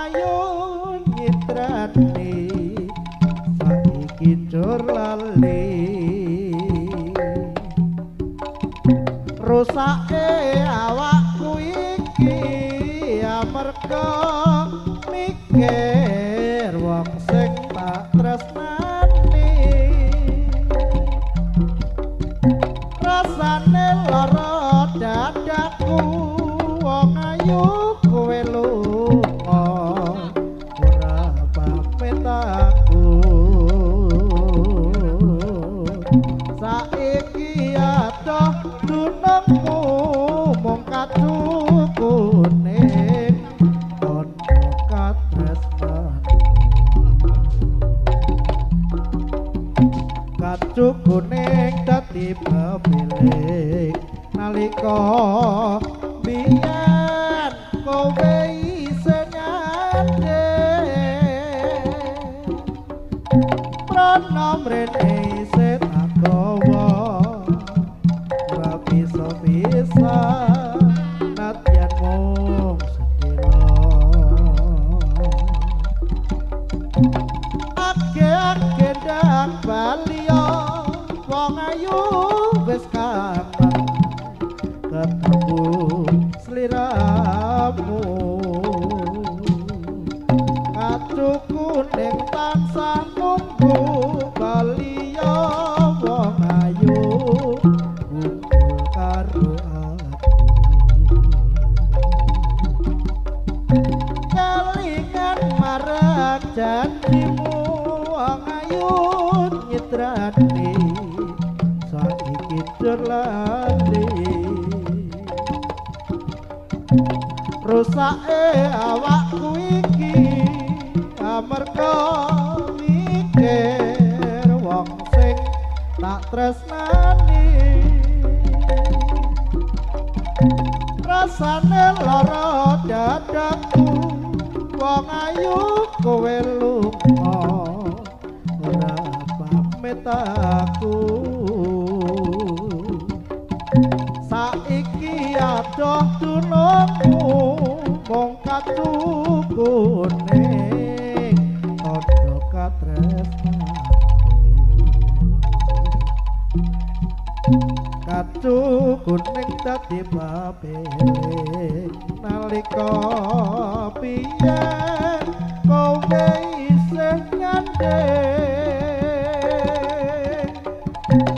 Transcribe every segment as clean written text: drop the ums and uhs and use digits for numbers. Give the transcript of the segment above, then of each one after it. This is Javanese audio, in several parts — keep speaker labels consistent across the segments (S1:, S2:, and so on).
S1: ayu nyitrani saiki jur lali rusake awakku iki amarga mikir wong sing tak tresnani rasane lara dadaku wong ayu kowe lunga ora pamit aku saiki adoh dunungmu mung kacu kuning tondo katresnanku kacu kuning dadi pepiling nalika biyen kowe isih nyandhing prana mrene isih tak gawa ora bisa-bisa nadyan mung sedhela age-age ndang baliya wong ayu wis kangen ketemu sliramu kacu kuning tansah nunggu baliya wong ayu kumpul karo aku kelingan marang janjimu wong ayu nyitrani saiki jur lali rusake awakku iki amarga mikir wong sing tak tresnani rasane lara dadaku wong ayu kowe lunga ora pamit aku saiki adoh dunungmu mung kacu kuning tondo katresnanku kacu kuning dadi papeling nalika biyen kowe isih nyandhing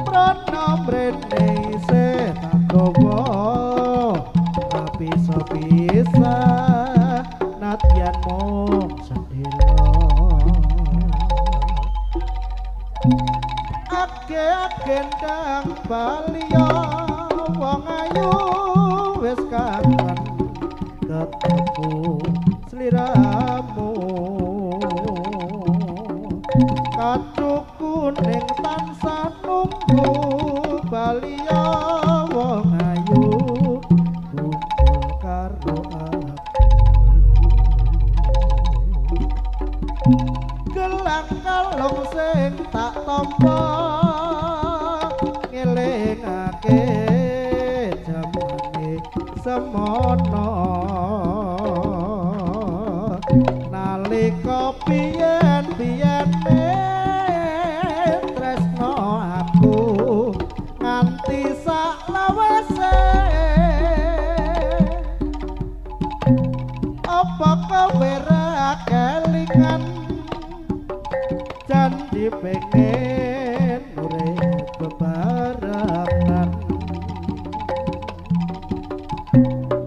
S1: prana mrene isih tak gawa ora bisa-bisa nadyan mung sedhela age-age ndang baliya wong ayu wis kangen ketemu sliramu kacu kuning tansah nunggu baliya wong ayu kumpul karo aku gelang kalung sing tak tampa ngelingake jamane semono nalika biyen-biyene tresno aku nganti saklawase apa kowe ra kelingan janji pengen urip bebarengan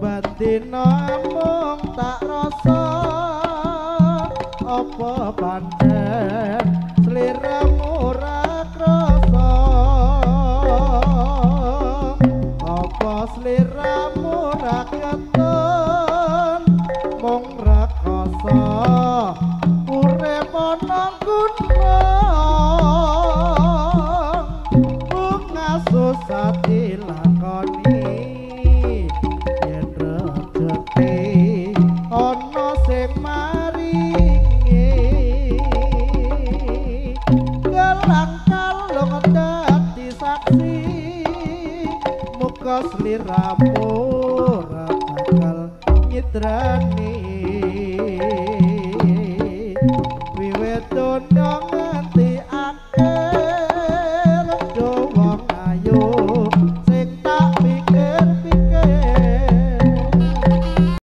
S1: batin mung tak rasa apa pancen sliramu ora krasa apa sliramu ora ketun mung rekoso urip ana gunung bunga susah dilakoni yen rejeki ana sing maringi gelang kalung dadi saksi muga sliramu ora bakal nyidrani. Sedone.